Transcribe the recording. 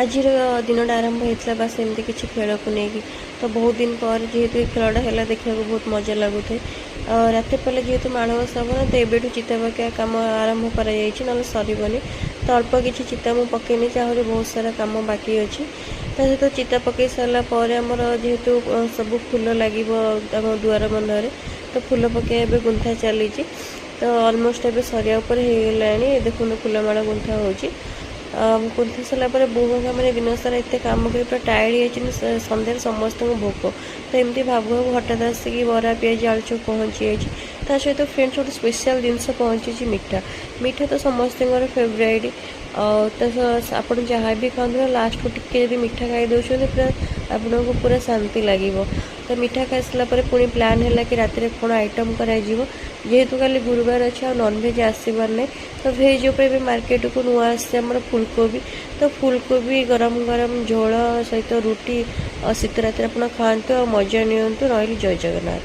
ଆଜିର ଦିନଟା ଆରମ୍ଭ ହେଇଥିଲା ବାସ୍ ଏମିତି କିଛି ଖେଳକୁ ନେଇକି। ତ ବହୁତ ଦିନ ପରେ ଯେହେତୁ ଏ ଖେଳଟା ହେଲା, ଦେଖିବାକୁ ବହୁତ ମଜା ଲାଗୁଥାଏ। ଆଉ ରାତି ପଡ଼ିଲେ ଯେହେତୁ ମାଣବସା ହବ ନା, ତ ଏବେଠୁ ଚିତା ପକାଇବା କାମ ଆରମ୍ଭ କରାଯାଇଛି, ନହେଲେ ସରିବନି। ତ ଅଳ୍ପ କିଛି ଚିତା ମୁଁ ପକେଇ ନେଇଛି, ଆହୁରି ବହୁତ ସାରା କାମ ବାକି ଅଛି। ତା ସହିତ ଚିତା ପକେଇ ସାରିଲା ପରେ ଆମର ଯେହେତୁ ସବୁ ଫୁଲ ଲାଗିବ ଆମ ଦୁଆର ବନ୍ଧରେ, ତ ଫୁଲ ପକେଇବା ଏବେ ଗୁନ୍ଥା ଚାଲିଛି। ତ ଅଲମୋଷ୍ଟ ଏବେ ସରିବା ଉପରେ ହେଇଗଲାଣି। ଦେଖନ୍ତୁ, ଫୁଲମାଳ ଗୁନ୍ଥା ହେଉଛି। ଗୁନ୍ଥି ସାରିଲା ପରେ ବୋଉ ମାନେ ଦିନ ସାରା ଏତେ କାମ କରି ପୁରା ଟାୟାର୍ଡ ହେଇଯାଇଛନ୍ତି। ସନ୍ଧ୍ୟାରେ ସମସ୍ତଙ୍କୁ ଭୋକ। ତ ଏମିତି ଭାବୁ ଭାବୁ ହଠାତ୍ ଆସିକି ବରା, ପିଆଜି, ଆଳୁଚପ ପହଞ୍ଚି ଯାଇଛି। ତା ସହିତ ଫ୍ରେଣ୍ଡସ୍, ଗୋଟେ ସ୍ପେଶାଲ ଜିନିଷ ପହଞ୍ଚିଛି, ମିଠା। ମିଠା ତ ସମସ୍ତଙ୍କର ଫେଭରାଇଟ୍। ଆଉ ତା ସହ ଆପଣ ଯାହା ବି ଖାଆନ୍ତୁ ନା, ଲାଷ୍ଟକୁ ଟିକେ ଯଦି ମିଠା ଖାଇ ଦେଉଛନ୍ତି, ପୁରା ଆପଣଙ୍କୁ ପୁରା ଶାନ୍ତି ଲାଗିବ। ତ ମିଠା ଖାଇସାରିଲା ପରେ ପୁଣି ପ୍ଲାନ୍ ହେଲା କି ରାତିରେ କ'ଣ ଆଇଟମ୍ କରାଯିବ। ଯେହେତୁ କାଲି ଗୁରୁବାର ଅଛି ଆଉ ନନଭେଜ୍ ଆସିବାର ନାହିଁ, ତ ଭେଜ୍ ଉପରେ ଏବେ ମାର୍କେଟକୁ ନୂଆ ଆସିଛି ଆମର ଫୁଲକୋବି। ତ ଫୁଲକୋବି ଗରମ ଗରମ ଝୋଳ ସହିତ ରୁଟି, ଆଉ ଶୀତ ରାତିରେ ଆପଣ ଖାଆନ୍ତୁ ଆଉ ମଜା ନିଅନ୍ତୁ। ରହିଲି, ଜୟ ଜଗନ୍ନାଥ।